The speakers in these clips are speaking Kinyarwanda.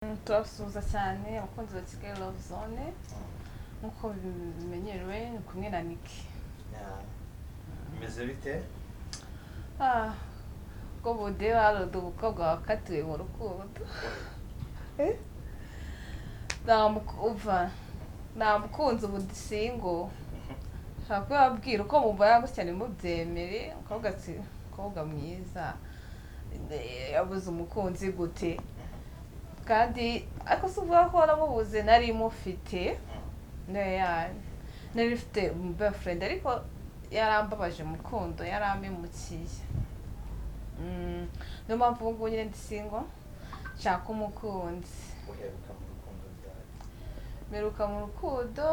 Turabasuhuza cyane abakunzi ba Kigali Love Zone, nk'uko bimenyerewe ni kumwe na Nicky. Yeah. Bimeze bite? Ah, ubwo budeba harodi umukobwa wakatiwe mu rukundo. Eh? Umva, namukunze ubu ndi single. Nshaka kubabwira uko mubona gutya ntimubyemere, umukobwa ati umukobwa mwiza yabuze umukunzi gute? Kandi ariko si uvuga ko waramubuze, nari mufite, nari mfite boyfriend, ariko yarambabaje mu rukundo, yarampemukiye. Niyo mpamvu ubu ngubu nyine ndi single, nshaka umukunzi. Uheruka mu rukundo ryari? Mperuka mu rukundo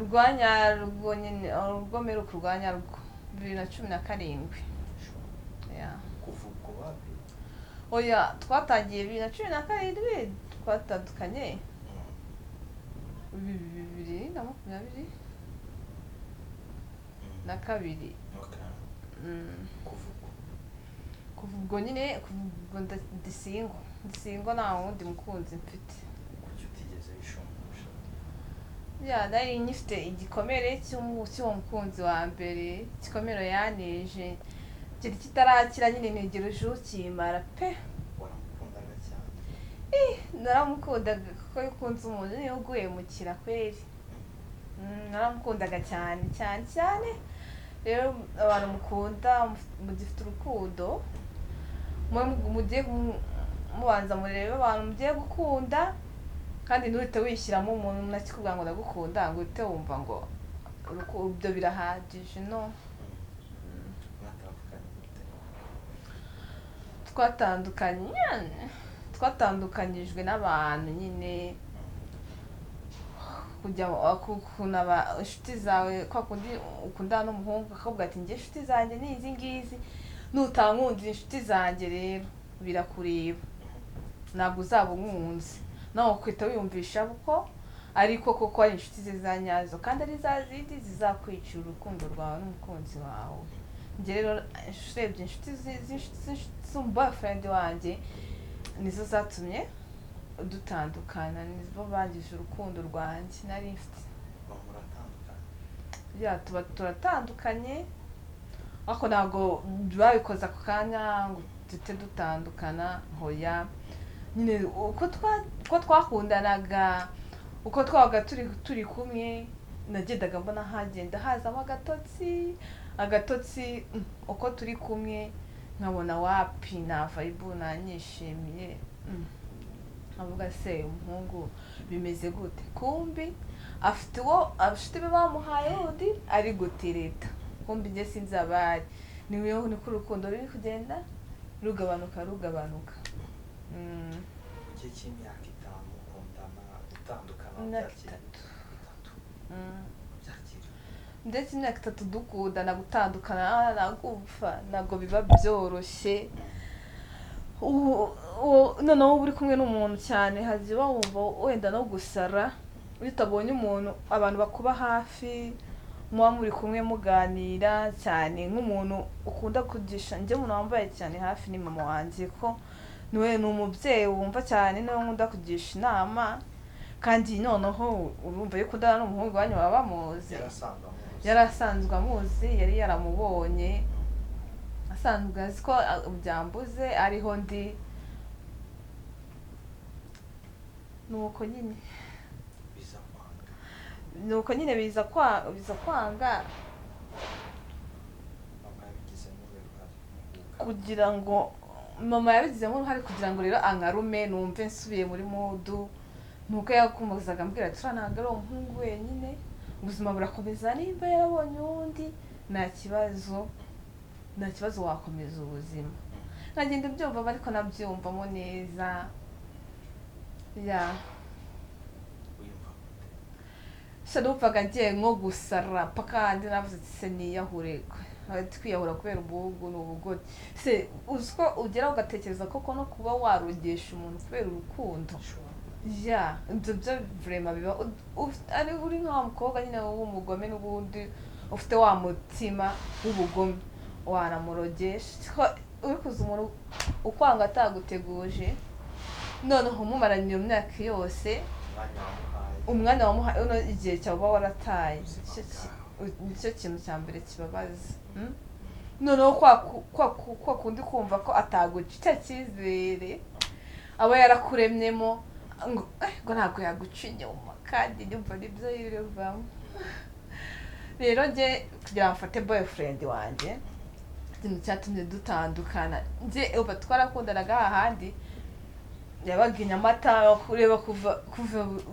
rwa nyarwo nyine, urwo mperuka rwa nyarwo 2017. Yeah. Kuva ubwo wapi? Oya, twatangiye 2017, twatandukanye 2022. Kuva ubwo? Kuva ubwo nyine, kuva ubwo ndi single, ndi single, nta wundi mukunzi mfite. Kuki utigeze wishumbusha? Ya, nari ngifite igikomere cy'uwo mukunzi wa mbere, igikomere yaneje kiri kitarakira nyine, ntegereje ukimara pe. Waramukundaga cyane? Naramukundaga, kuko iyo ukunze umuntu niyo uguhemukira kweri. Naramukundaga cyane cyane cyane. Rero abantu mukunda, mugifite urukundo, mugiye mubanza murebe abantu mugiye gukunda, kandi ntuhite wishyiramo umuntu nakikubwira ngo ndagukunda ngo uhite wumva ngo ibyo birahagije, no. Mwatandukanye gute? Twatandukanye, twatandukanyijwe n'abantu nyine, kujya kunaba inshuti zawe, kwa kundi ukundana n'umuhungu akakubwira ati njye inshuti zanjye ni izi ngizi, nutankundira inshuti zanjye rero birakureba, ntabwo uzaba unkunze. Nawe ukwita wiyumvisha ko ariko koko ari inshuti ze za nyazo, kandi ari za zindi zizakwicira urukundo rwawe n'umukunzi wawe. Njye rero urebye inshuti z'umuboyfriend wanjye nizo zatumye dutandukana, nibo bangije urukundo rwanjye nari mfite. Muratandukanye? Ya, tuba turatandukanye, ariko ntabwo babikoze ako kanya ngo duhite dutandukana, hoya. Nyine uko twakundanaga, uko twabaga turi kumwe, nagendaga mbona hagenda hazamo agatotsi agatotsi, uko turi kumwe nkabona wapi, nta vibe, nanyishimiye. Nkavuga se umuhungu bimeze gute? Kumbi afite uwo abashuti be bamuhaye wundi ari gutereta, kumbi njye sinzi abari. Niyo niko urukundo ruri kugenda rugabanuka rugabanuka. Mu gihe cy'imyaka 5 mukundana, gutandukana Imyaka byakira 3. 3. Byakira. Ndetse imyaka 3 dukundana, gutandukana nagupfa ntabwo biba byoroshye. Noneho uba uri kumwe n'umuntu cyane, hagiye wumva wenda no gusara iyo utabonye umuntu, abantu bakuba hafi, muba muri kumwe muganira cyane, nk'umuntu ukunda kugisha. Njye umuntu wambaye cyane hafi ni mama wanjye, ko niwe ni umubyeyi wumva cyane, niwe nkunda kugisha inama. Kandi noneho urumva iyo ukundana n'umuhungu wanyu baba bamuzi. Yari asanzwe amuzi. Yari asanzwe amuzi, yari yaramubonye, asanzwe azi ko byambuze ariho ndi. Nuko nyine biza kwanga. Nuko nyine biza biza kwanga. Mama yabigizemo uruhare? Kugira ngo mama yabigizemo uruhare kugira ngo rero ankarume numve nsubiye muri mood. Nuko yakomezaga ambwira ati uriya ntabwo ari umuhungu wenyine, ubuzima burakomeza, nimba yarabonye uwundi nta kibazo, nta kibazo, wakomeza ubuzima. Nkagenda mbyumvamo ariko nabyumvamo neza. Ya. Wiyumva gute? Se numvaga ngiye nko gusara paka ndi navuze ati se niyahure, twiyahura kubera umuhungu ni ubugoryi. Se uzi ko ugera ugatekereza koko no kuba warogesha umuntu kubera urukundo? Ya, ibyo byo vraiment biba ari uri nka wa mukobwa nyine w'umugome, n'ubundi ufite wa mutima w'ubugome wanamurogesha. Uri kuza umuntu ukwanga ataguteguje, noneho umumaranye iyo myaka yose, Umwanya wamuhaye. Umwanya wamuhaye, noneho igihe cyawe uba warataye. Ubuzima Nicyo kintu cya mbere kibabaza. Noneho kwa kundi kumva ko ataguca icyo cyizere aba yarakuremyemo ngo ntabwo yaguca inyuma, kandi nyumva nibyo yirivamo. Rero njye kugira ngo mfate boyfriend wanjye, ikintu cyatumye dutandukana, njye uba twarakundanaga hahandi yabaga i Nyamata, kureba kuva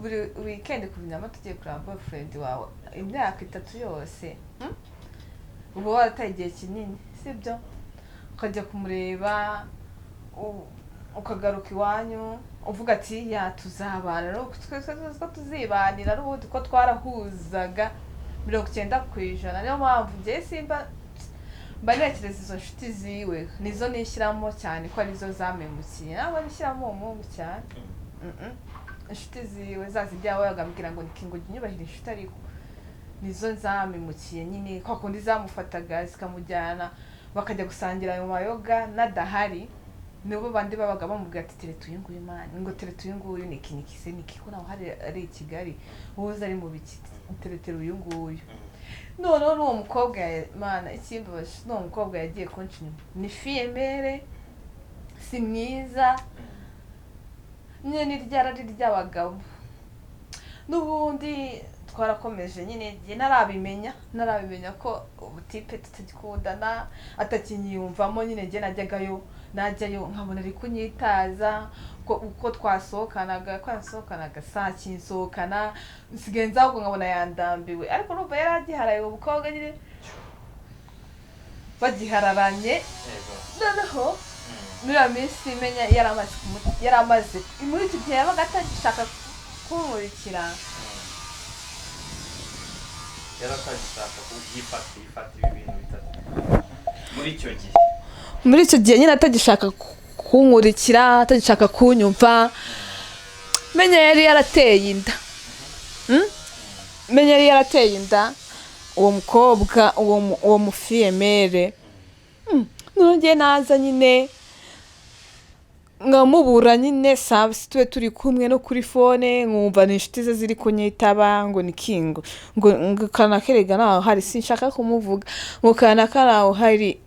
buri weekend kuva i Nyamata ugiye kureba boyfriend wawe imyaka 3 yose, Uba warataye igihe kinini, sibyo? Ukajya kumureba, ukagaruka iwanyu uvuga ati ya tuzabana, no twe tuzibanira n'ubundi ko twarahuzaga 90%. Niyo mpamvu njye simba mba ntekereza izo nshuti ziwe nizo nishyiramo cyane ko arizo zamemukiye, ntabwo nishyiramo uwo muhungu cyane. Inshuti ziwe za zindi yawe agambwira ngo niki ngo jya unyubahira inshuti, ariko nizo zamemukiye nyine, kwa kundi zamufataga zikamujyana bakajya gusangira ayo mayoga nadahari, nibo bandi babaga bamubwira ati tereta uyu nguyu mani, ngo tereta uyu nguyu niki niki se niki ko nawe hari ari i Kigali wowe ari mu biki, teretera uyu nguyu. Noneho n'uwo mukobwa mana ikimbabaje, n'uwo mukobwa yagiye kunca inyuma, ni fiyemere, si mwiza nyine, ni ryarari ry'abagabo. N'ubundi twarakomeje nyine, njye narabimenya ko ubutipe tutagikundana, atakinyiyumvamo nyine. Njye najyayo nkabona ari kunyitaza, ko uko twasohokanaga, ko yansohokanaga saa kinsohokana, nsigaye nza ahubwo nkabona yandambiwe, ariko urumva yari agiharaye uwo mukobwa nyine, bagihararanye. Noneho muri iyo minsi menya yari amaze muri icyo gihe yabaga atagishaka kunkurikira. Yari atagishaka yifata ibi bintu bitatu muri icyo gihe. Muri icyo gihe nyine atagishaka kunkurikira, atagishaka kunyumva, menya yari yarateye inda. Menya yari yarateye inda uwo mukobwa, uwo mufiyemere. Nongeye naza nyine nkamubura nyine, saa sita tube turi kumwe no kuri fone, nkumva ni inshuti ze ziri kunyitaba ngo ni kingo, ngo kanakerega naho hari, sinshaka kumuvuga, ngo kanaka naho hari,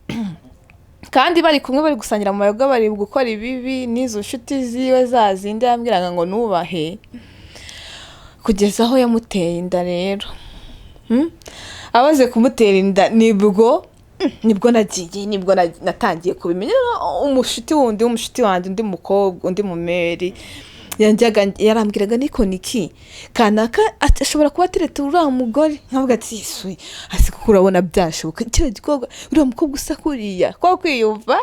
kandi bari kumwe bari gusangira mu mayoga, bari gukora ibibi n'izo nshuti ziwe za zindi yambwiraga ngo nubahe, kugeza aho yamuteye inda. Rero amaze kumutera inda nibwo nagiye, nibwo natangiye kubimenya. Umushuti wundi w'umushuti wanjye, undi mukobwa, undi mumeri yanjyaga yarambwiraga niko niki kanaka ashobora kuba atereta uriya mugore, nkavuga ati yesu hasi kuko urabona byashoboka kiriya gikobwa, uriya mukobwa usa kuriya, ko kwiyumva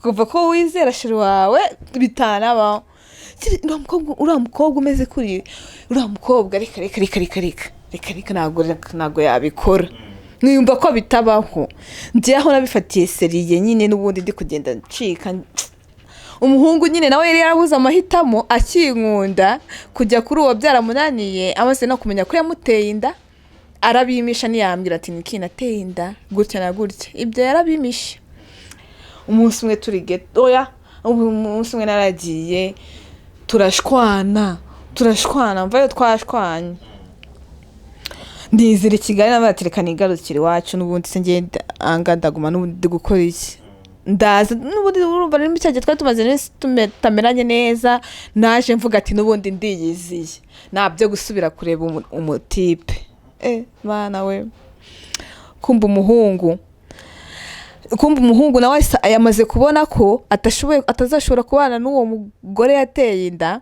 kuva ko wizera sheri wawe bitanabaho, uriya mukobwa umeze kuriya, uriya mukobwa reka reka reka reka reka reka reka ntabwo yabikora, niyumva ko bitabaho. Njye aho nabifatiye seriye nyine, n'ubundi ndi kugenda ncika umuhungu nyine, nawe yari yarabuze amahitamo, akinkunda kujya kuri uwo byaramunaniye, amaze no kumenya ko yamuteye inda arabimisha, ntiyambwira ati niki nateye inda gutya na gutya, ibyo yarabimisha. Umunsi umwe turi geto, oya, umunsi umwe naragiye turashwana, mvayo twashwanye, ndizira i Kigali, nawe reka nigarukire iwacu, n'ubundi se ngenda anga ndaguma n'ubundi ndi gukora iki, ndaza n'ubundi urumva ni cya gihe twari tumaze iminsi tutameranye neza, naje mvuga ati n'ubundi ndiyiziye ntabyo gusubira kureba umutipe. Mana we, kumva umuhungu nawe yamaze kubona ko atazashobora kubana n'uwo mugore yateye inda,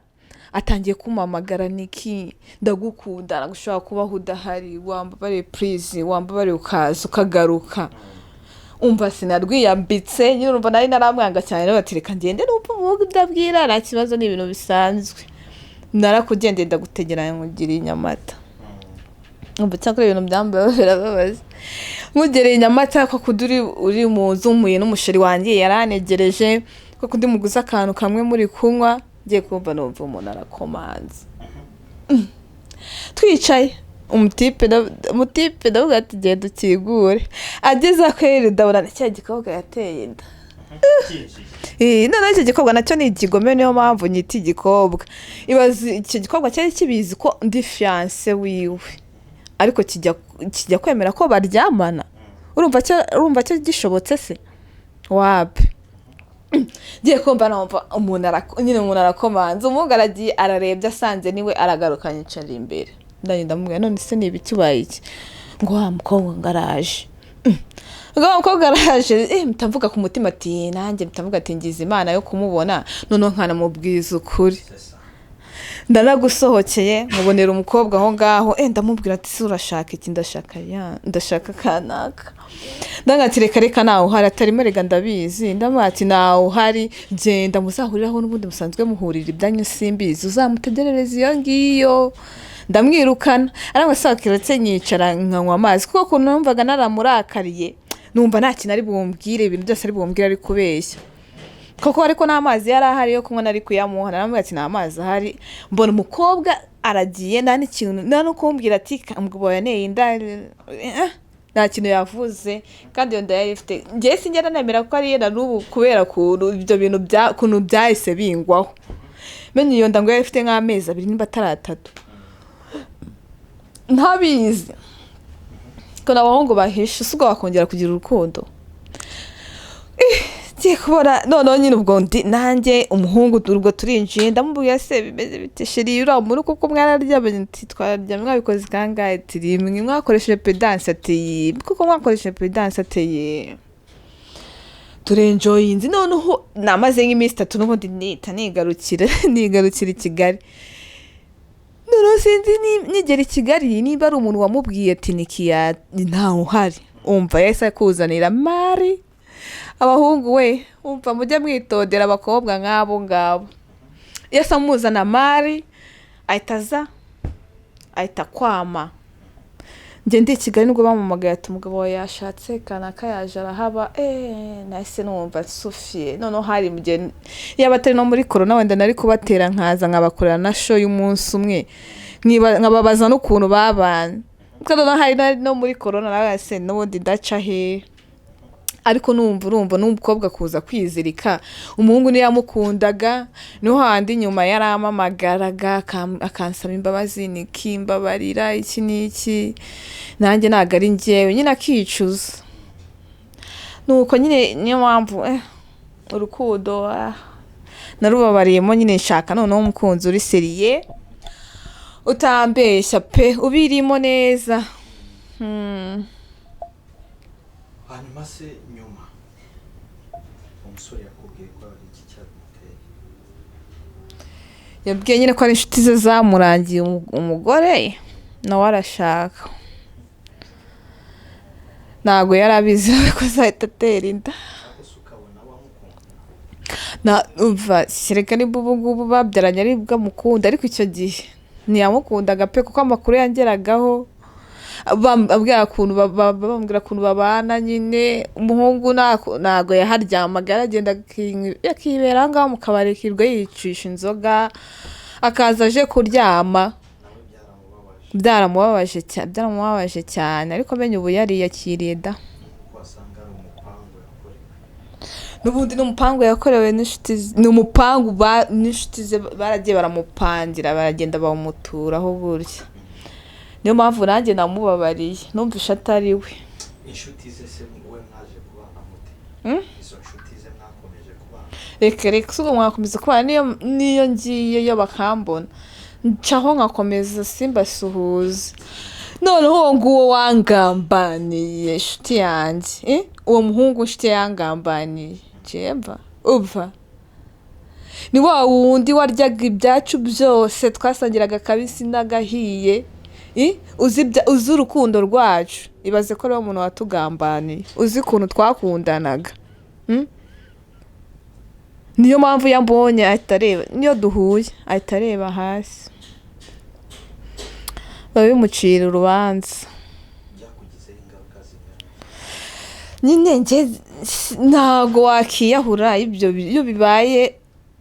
atangiye kumamagara niki ndagukunda, nagushobora kubaho udahari, wambabare please, wambabare ukaza ukagaruka. Umva sinarwiyambitse nyine, urumva nari naramwanga cyane, rero bati reka ngende numva umuhungu ibyo abwira, nta kibazo ni ibintu bisanzwe, narakugendeye ndagutegera nkugira i Nyamata. Umva cyakora ibintu byambayeho birababaza, nkugereye i Nyamata ko kundi uri mu nzu mpuye n'umusheri wanjye yaranegereje, ko kundi muguze akantu kamwe muri kunywa, ngiye kumva numva umuntu arakomanze, twicaye, umutipe ndavuga ati genda ukingure, ageze akwere ndabona ni cya gikobwa yateye inda. Cyinjiye. Noneho icyo gikobwa nacyo ni igigome, niyo mpamvu nyita igikobwa. Ibaze icyo gikobwa cyari kibizi ko ndi fiancé wiwe, ariko kijya kwemera ko baryamana. Urumva cyo gishobotse se wapi? Ngiye kumva numva umuntu nyine umuntu arakomanze, umuhungu aragiye ararebye asanze niwe, aragaruka anyicara imbere. Ndagenda ndamubwira, none se ni ibiki, ubaye iki? Ngo wa mukobwa ngo araje. Ngo wa mukobwa araje. Mpita mvuga ku mutima ati nanjye mpita mvuga ati ngize Imana yo kumubona, noneho nkanamubwiza ukuri. C'est ça. Ndanagusohokeye mubonera umukobwa aho ngaho. Ndamubwira ati se urashaka iki? Ndashaka ya, ndashaka kanaka. Ndanga ati reka reka, ntawe uhari. Atarimo rega ndabizi. Ndamubwira ati ntawe uhari, genda muzahuriraho n'ubundi musanzwe muhurira ibyanyu, simbizi, uzamutegerereze iyo ngiyo. Ndamwirukana, arangwa se nyicara nkanywa amazi, kuko ukuntu numvaga naramurakariye, numva nta kintu ari bumbwire, ibintu byose ari bumbwire ari kubeshya koko. Ariko n'amazi yari ahari yo kunywa nari kuyamuha. Naramubwira ati nta mazi ahari. Mbona umukobwa aragiye, nta n'ikintu, nta no kumbwira ati umugabo yaneye inda, nta kintu yavuze. Kandi iyo nda yari ifite, njyewe sinjya nemera ko ari ye na n'ubu, kubera ukuntu ibyo bintu ukuntu byahise bingwaho. Menye iyo nda ngo yari ifite nk'amezi 2 nimba atari 3, ntabizi ko n'abahungu bahisha. Si ubwo bakongera kugira urukundo? Ngiye kubona noneho nyine ubwo ndi nanjye umuhungu, ubwo turinjiye, ndamubwira se bimeze bite chéri, uriya muntu kuko mwararyamanye? Ati twararyamye. Mwabikoze kangahe? Ati rimwe. Mwakoresheje prudence? Ati kuko mwakoresheje prudence? Ati turenjoyinze. Noneho namaze nk'iminsi 3 n'ubundi nita nigarukira i Kigali. Noneho sinzi nigera i Kigali niba ari umuntu wamubwiye ati nikiya ntawe uhari. Umva yahise akuzanira mari abahungu we. Umva mujye mwitondera abakobwa nk'abo ngabo. Yahise amuzana mari, ahita aza ahita akwama. Njye ndi i Kigali nibwo bampamagaye ati umugabo wawe yashatse kanaka yaje arahaba. Nahise numva nsufiye. Noneho hari mu gihe yaba atari no muri corona, wenda nari kubatera nkaza nkabakorera na show y'umunsi umwe, nkababaza n'ukuntu babana. Kuko noneho hari no muri corona, nawe se n'ubundi ndaca he? Ariko numva urumva n'umukobwa kuza kwizirika umuhungu niyo yamukundaga, niho handi nyuma yarampamagaraga akansaba imbabazi, nikimbabarira iki n'iki, nanjye ntabwo ari njyewe nyine, akicuza. Nuko nyine niyo mpamvu urukundo narubabariyemo nyine, nshaka noneho umukunzi uri sérieux, utambeshya pe, ubirimo neza. Hanyuma se nyuma umusore yakubwiye ko hari iki cyabimuteye? Yabwiye nyine ko ari inshuti ze zamurangiye umugore, nawe arashaka. Ntabwo yari abizi ko azahita atera inda. Ariko se ukabona wamukunda? Na umva kereka niba ubu ngubu babyaranye ari bwo amukunda, ariko icyo gihe ntiyamukundaga pe, kuko amakuru yangeragaho ambwira ukuntu bambwira ukuntu babana nyine, umuhungu ntago yaharyamaga, yaragenda akibera aho ngaho mu kabari, akirirwa yicisha inzoga, akaza aje kuryama. Nawe byaramubabaje? Byaramubabaje cyane, ariko menye ubu yariyakiriye da. Kuko wasanga ari umupangu yakorewe. N'ubundi ni umupangu yakorewe n'inshuti ze, ni umupangu n'inshuti ze baragiye baramupangira, baragenda bawumuturaho gutya. Niyo mpamvu nanjye namubabariye, numvishe atari we. Inshuti ze se we mwaje kubana mute? Hmm? Izo nshuti ze mwakomeje kubana? Reka reka, si ubwo mwakomeza kubana? Niyo ngiyeyo bakambona ncaho nkakomeza simbasuhuze. Noneho uwo nguwo wangambaniye inshuti yanjye, eh? Uwo muhungu inshuti yangambaniye jemba, umva ni wa wundi waryaga ibyacu byose, twasangiraga akabisi n'agahiye, eh? Uzi urukundo rwacu. Ibaze ko ariwo muntu watugambaniye, uzi ukuntu twakundanaga. Niyo mpamvu iyo ambonye ahita areba, niyo duhuye ahita areba hasi, biba bimucira urubanza. Byakugizeho ingaruka zingana? Nyine njye ntago wakiyahura ibyo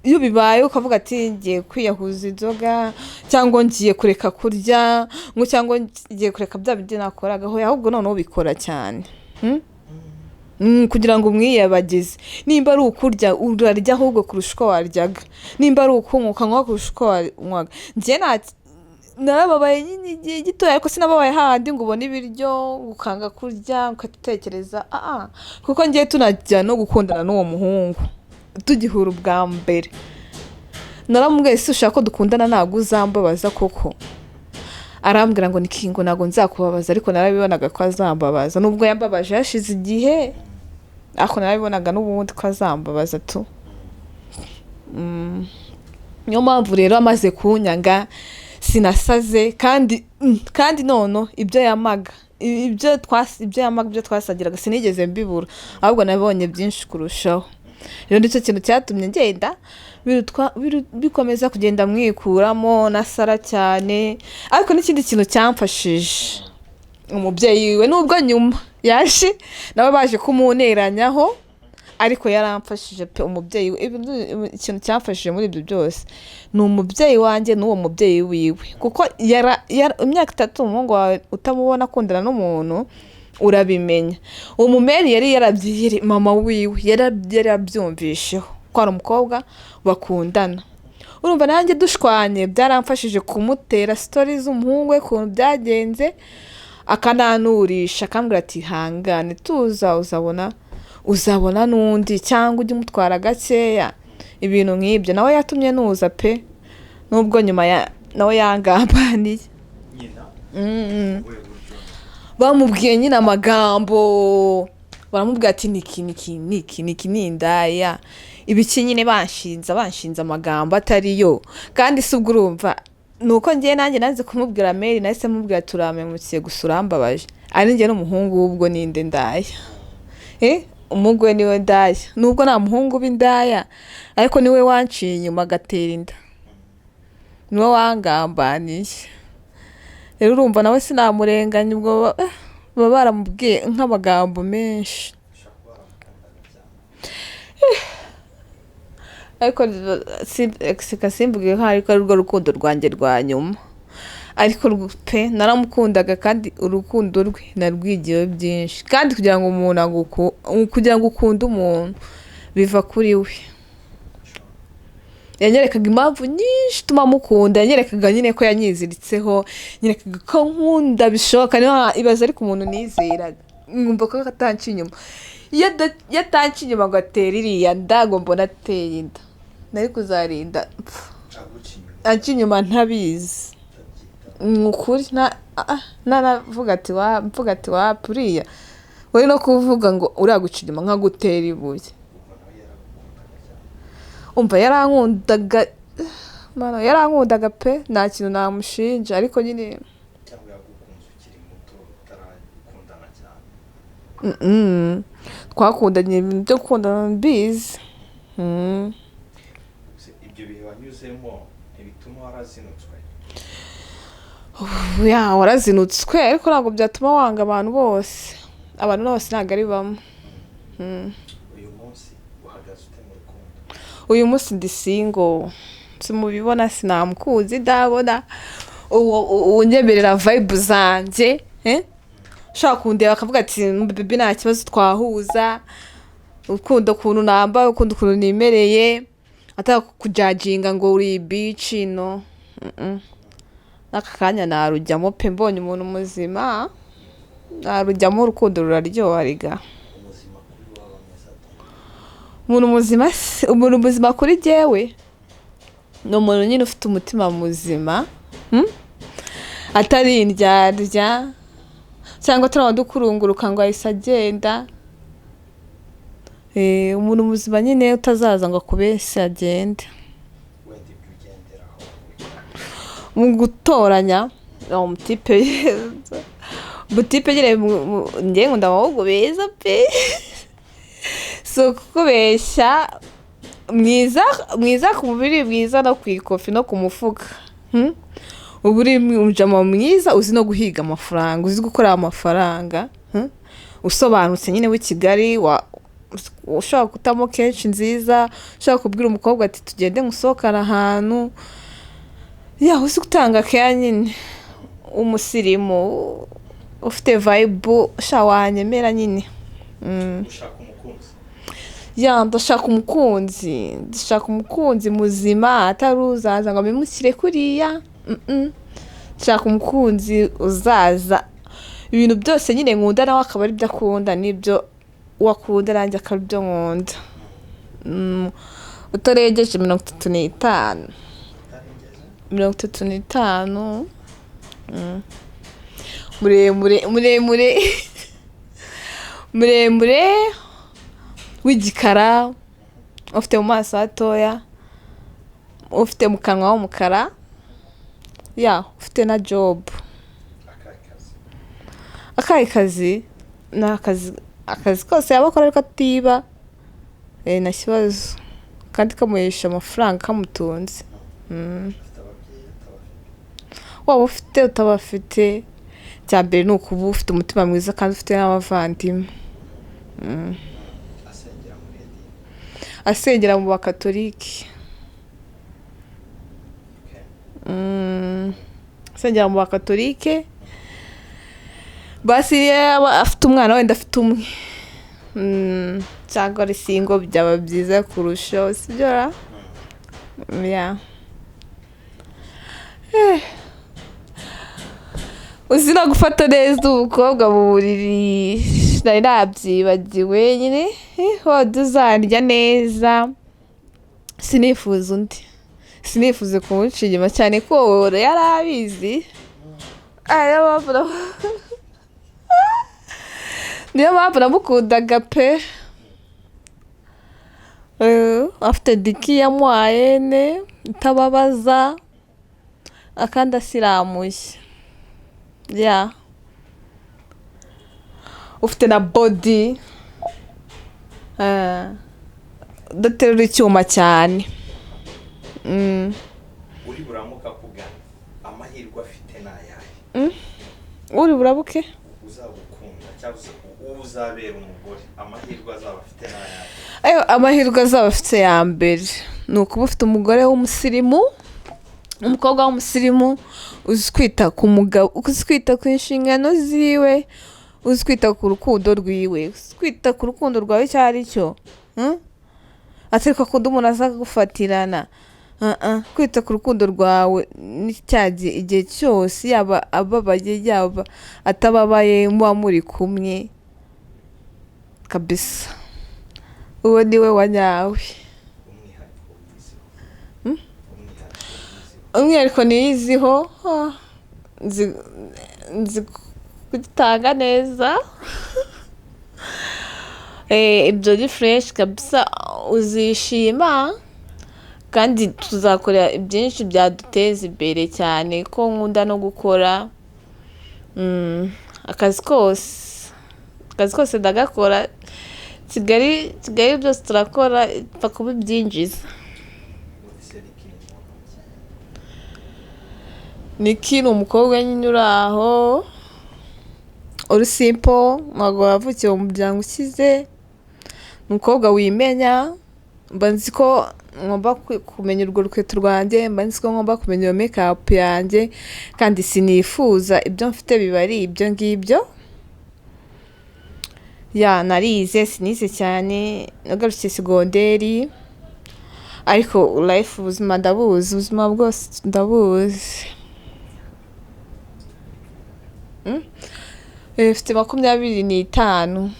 iyo bibaye ukavuga ati ngiye kwiyahuza inzoga, cyangwa ngiye kureka kurya ngo, cyangwa ngiye kureka bya bindi nakoragaho, ahubwo noneho ubikora cyane. Kugira ngo umwiyabagize. Nimba ari ukurya, urarya ahubwo kurusha uko waryaga. Nimba ari ukunywa, ukanywa kurusha uko wanywaga. Njye narababaye nyine igihe gitoya, ariko sinababaye hahandi ngo ubone ibiryo ukanga kurya ugatekereza, kuko ngiye tunajya no gukundana n'uwo muhungu tugihura ubwa mbere, naramubwiye: "Si ushaka ko dukundana, ntabwo uzambabaza koko?" Arambwira ngo nikingo ntabwo nzakubabaza, ariko narabibonaga ko azambabaza. Nubwo yambabaje hashize igihe, ariko narabibonaga n'ubundi ko azambabaza tu. Niyo mpamvu rero amaze kunyanga sinasaze. Kandi nono ibyo yamaga, ibyo yamaga, ibyo twasangiraga, sinigeze mbibura, ahubwo nabonye byinshi kurushaho. Rero nicyo kintu cyatumye ngenda bikomeza kugenda mwikuramo nasara cyane. Ariko n'ikindi kintu cyamfashije, umubyeyi we, nubwo nyuma yaje nawe baje kumuneranyaho, ariko yaramfashije pe. Umubyeyi we, ikintu cyamfashije muri ibyo byose ni umubyeyi wanjye n'uwo mubyeyi wiwe, kuko imyaka 3 umuhungu wawe utamubona akundana n'umuntu, urabimenya. Uwo mumeri yari yarabyiye mama wiwe, yarabyumvisheho ko hari umukobwa bakundana. Urumva nanjye dushwanye, byaramfashije kumutera story z'umuhungu we, ukuntu byagenze, akananurisha, akambwira ati: "Hangane, tuza, uzabona n'undi, cyangwa ujye umutwara gakeya," ibintu nk'ibyo. Nawe yatumye nuza pe, nubwo nyuma nawe yangambaniye. Nyina? Mm. Ubuhe buryo? Bamubwiye nyine amagambo, baramubwira ati: "Niki, niki, niki, niki ni indaya," ibiki nyine, banshinza amagambo atari yo. Kandi si ubwo, urumva ni uko ngiye nanjye nanze kumubwira meri, nahise mubwira: "Turamemukiye gusa, urambabaje." Ari njye n'umuhungu w'ubwo, ninde ndaya? Umuhungu we niwe ndaya, nubwo nta muhungu w'indaya, ariko niwe wanciye inyuma agatera inda, niwe wangambaniye. Rero urumva nawe sinamurenganya, ubwo baba baramubwiye nk'amagambo menshi. Ushobora kuba waramukundaga cyane. Ariko sika simvuge ko ariko ari rwo rukundo rwanjye rwa nyuma, ariko pe naramukundaga, kandi urukundo rwe narwigiyeho byinshi. Kandi kugira ngo umuntu kugira ngo ukunde umuntu biva kuri we. Yanyerekaga impamvu nyinshi ituma mukunda, yanyerekaga nyine ko yanyiziritseho, nyerekaga ko nkunda bishoboka. Niyo ibaze, ariko umuntu nizeraga nkumva ko atanca inyuma, iyo atanca inyuma ngo atere iriya nda, ngo mbone ateye inda, nari kuzarinda pfa. Aguca inyuma? Anca inyuma ntabizi. Utabyitaho? Ni ukuri naravuga ati wa mvuga ati wa uriya uri no kuvuga ngo uriya guca inyuma nkagutera ibuye. Ubwo nawe yaragukundaga cyane? Umva, yarankundaga. Mana, yarankundaga pe, nta kintu namushinja, ariko nyine Cyangwa yagukunze ukiri muto, utarakundana cyane? Twakundanye ibintu byo gukundana mbizi. Se ibyo bihe wanyuzemo ntibituma warazinutswe? Ya, warazinutswe, ariko ntabwo byatuma wanga abantu bose. Abantu bose ntabwo ari bamwe. Uyu munsi uhagaze ute mu rukundo? Uyu munsi ndi single, simubibona, sinamukunzi ndabona uwo unyemerera vibe zanjye, eh? Ushobora kundeba akavuga ati: "Baby, nta kibazo, twahuza, ukunda ukuntu nambaye, ukunda ukuntu nimereye," atari kujajinga ngo uri bitch. No. N'aka kanya narujyamo pe, mbonye umuntu muzima narujyamo. Urukundo ruraryoha riga. Umuzima kuri wowe ameze ate? Umuntu muzima umuntu muzima kuri jyewe ni umuntu nyine ufite umutima muzima, Atari indyarya cyangwa turaba dukurunguruka ngo ahise agenda. Umuntu muzima nyine utazaza ngo akubese agende. Wenda ibyo ugenderaho? Mu gutoranya uwo mutipe nyine, njye nkunda abahungu beza pe, si ukukubeshya, mwiza, mwiza ku mubiri, mwiza no ku ikofi no ku mufuka, Uba uri umujama mwiza, uzi no guhiga amafaranga, uzi gukorera amafaranga, Usobanutse nyine w'i Kigali, ushobora gutamo kenshi nziza, ushobora kubwira umukobwa ati: "Tugende ngusohokane ahantu," ya, uzi gutanga keya nyine, umusirimu ufite vibe sha wanyemera nyine. Ushaka Ya, ndashaka umukunzi, ndashaka umukunzi muzima, atari uzaza ngo abimushyire kuriya. Ndashaka umukunzi uzaza ibintu byose nyine nkunda nawe akaba aribyo akunda, n'ibyo uwo akunda nanjye akaba aribyo nkunda. Utarengeje 35. Utarengeje? 35. Muremure, muremure, muremure, w'igikara, ufite mu maso hatoya, ufite mu kanwa h'umukara, ya, ufite na job. Akahe kazi? Akahe kazi? Ni akazi kose yaba akora ariko atiba, nta kibazo, kandi kamuhesha amafaranga, kamutunze. Ufite ababyeyi, utabafite? Waba ufite utabafite, icya mbere ni ukuba ufite umutima mwiza kandi ufite n'abavandimwe. Asengera muri idini? Asengera mu bakatolike. Okay. Asengera mu bakatolike, basi iyo yaba afite umwana, wenda afite umwe, cyangwa ari single, byaba byiza kurushaho, sibyo ra? Yeah. Uzi no gufata neza umukobwa mu buriri, nari nabyibagiwe nyine. Wenda uzarya neza, sinifuza undi, sinifuza kumuca inyuma, cyane ko yari abizi. Ah, niyo mpamvu namukundaga pe. Afite diki ya moyenne itababaza, akandi asiramuye, ya, ufite na body, udaterura icyuma cyane. Uri buramuka kugana, amahirwe afite ni ayahe? Uri burabuke? Uzagukunda cyangwa se uwo uzabera umugore, amahirwe azaba afite ni ayahe? Ayo amahirwe azaba afite ya mbere ni ukuba ufite umugore w'umusirimu, umukobwa w'umusirimu, uzi kwita ku mugabo, uzi kwita ku inshingano ziwe, uzi kwita ku rukundo rwiwe, uzi kwita ku rukundo rwawe icyo ari cyo, Atari ko akunda umuntu aza kugufatirana. Kwita ku rukundo rwawe ni cya gihe, igihe cyose, yaba ababaye yaba atababaye, muba muri kumwe kabisa, uwo ni we wa nyawe. Umwihariko wiyiziho? Umwihariko wiyiziho? Umwihariko niyiziho, nzi kugitanga neza. Ibyo ni fresh kabisa, uzishima kandi tuzakora byinshi byaduteza imbere, cyane ko nkunda no gukora. Akazi kose, akazi kose ndagakora. Kigali, Kigali byose turakora, ipfa kuba ibyinjiza. Ubundi se Niki ni muntu ki? Niki ni umukobwa nyine uri aho, uri simple, ntabwo wavukiye mu muryango ukize, ni umukobwa wimenya. Mba nzi ko ngomba kumenya urwo rukweto rwanjye, mba nzi ko ngomba kumenya iyo make-up yanjye, kandi sinifuza ibyo mfite biba ari ibyo ngibyo. Ya, narize, sinize cyane, nagarukiye segonderi, ariko life, ubuzima ndabuzi, ubuzima bwose ndabuzi. Mfite 25,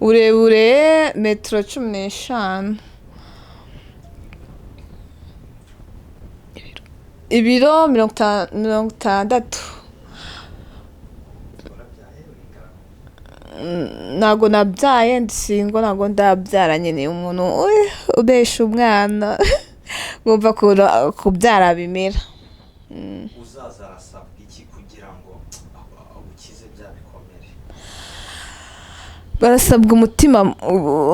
uburebure metero 15, ibiro 60. Warabyaye, uri ingaragu? Ntabwo nabyaye, ndi single, ntabwo ndabyara nyine. Umuntu ubesha umwana, nkumva ukuntu kubyara bimera. Uzaza arasabwa iki kugira ngo agukize bya bikomere? Barasabwa umutima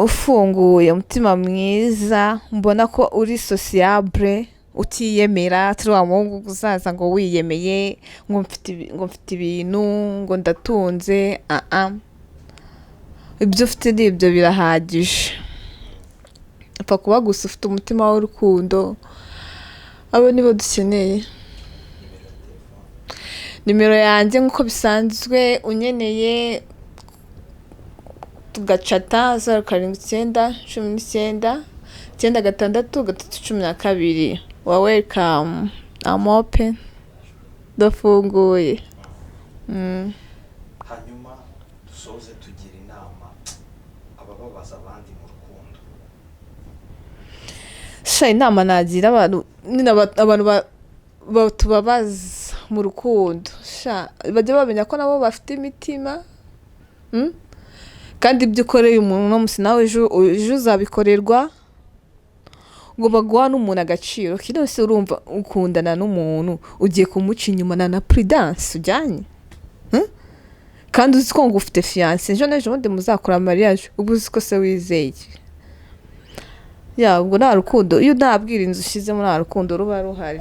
ufunguye, umutima mwiza, mbona ko uri sociable, utiyemera, atari wa muhungu uzaza ngo wiyemeye, ngo mfite ibintu, ngo ndatunze. Ibyo ufite ni ibyo birahagije, upfa kuba gusa ufite umutima w'urukundo, abo nibo dukeneye. Nimero ya telefone? Nimero yanjye nk'uko bisanzwe, unyeneye tugacata 079 19 96 3 12. Wa welcome, I'm open, ndafunguye. Hanyuma dusoze tugira inama abababaza abandi mu rukundo. Sha, inama nagira abantu nyine, abantu batubabaza mu rukundo, sha, bajya bamenya ko nabo bafite imitima, Kandi ibyo ukoreye umuntu uno munsi, nawe ejo uzabikorerwa. Ngo baguha n'umuntu agaciro kino se? Urumva ukundana n'umuntu, ugiye kumuca inyuma na prudence ujyanye, Kandi uzi ko ngo ufite fiancé, ejo n'ejo bundi muzakora mariage, uba uzi ko se wizeye ya? Ubwo nta rukundo, iyo nta bwirinzi ushyizemo, nta rukundo ruba ruhari.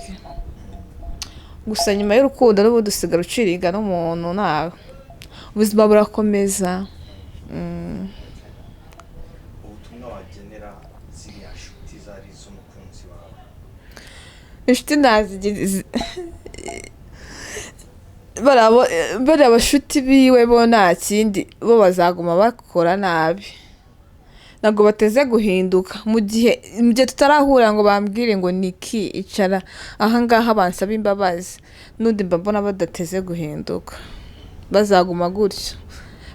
Gusa nyuma y'urukundo n'ubundi usigara uciriga n'umuntu, nta ubuzima burakomeza. Ubutumwa wagenera ziriya nshuti zari iz'umukunzi wawe? Inshuti nazigize, bariya bashuti biwe bo nta kindi, bo bazaguma bakora nabi, ntabwo bateze guhinduka. Mu gihe tutarahura ngo bambwire ngo niki, icara ahangaha, bansaba imbabazi, n'undi mba mbona badateze guhinduka, bazaguma gutyo.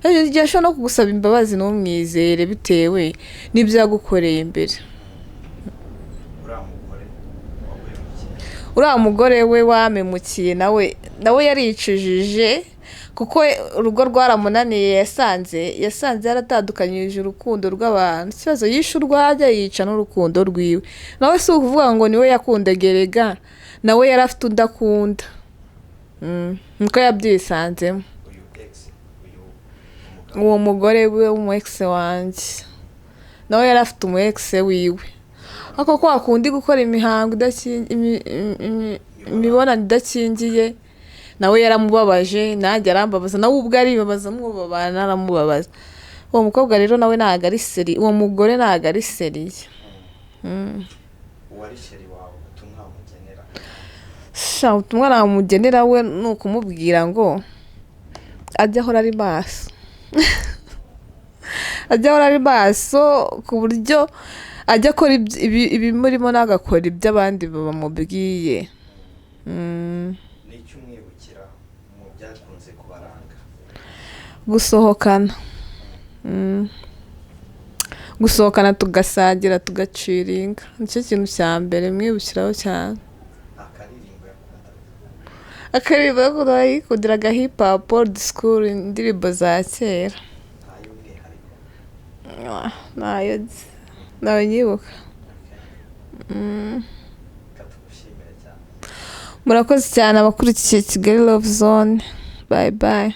Igihe ashobora no kugusaba imbabazi ntumwizere bitewe n'ibyo yagukoreye imbere. Uriya mugore waguhemukiye? Uriya mugore we wamemukiye, nawe yaricujije kuko urugo rwaramunaniye. Yasanze yaratandukanyije urukundo rw'abantu. Ikibazo, yishe urwajya, yica n'urukundo rwiwe. Nawe si ukuvuga ngo niwe yakundaga erega, nawe yari afite undi akunda. Niko yabyisanzemo. Uyu ex, uyu mugabo? Uwo mugore we w'umu ex wanjye nawe yari afite umu ex wiwe, ariko kwa kundi gukora imihango imibonano idakingiye, nawe yaramubabaje, nanjye arambabaza, nawe ubwo aribabaza, mwubabana aramubabaza. Uwo mukobwa rero nawe ntabwo ari sérieux, uwo mugore ntabwo ari sérieux. Uwari chéri wawe, ubutumwa wamugenera? Sha, ubutumwa namugenera we ni ukumubwira ngo ajye ahora ari maso, ajye ahora ari maso, ku buryo ajya akora ibimurimo, ntagakora ibyo abandi bamubwiye. N'icyo umwibukira mu byakunze kubaranga? Gusohokana. Gusohokana, tugasangira, tugaciringa, nicyo kintu cya mbere mwibukiraho cyane. Akaririmbo yakundaga? Akaririmbo yakundaga, yikundiraga hip hop, old school, indirimbo za kera. Ntay'umwihariko? Ah, ntayo nzi, ntayo nyibuka. Reka tugushimire cyane. Murakoze cyane abakurikiye Kigali Love Zone. Bye bye.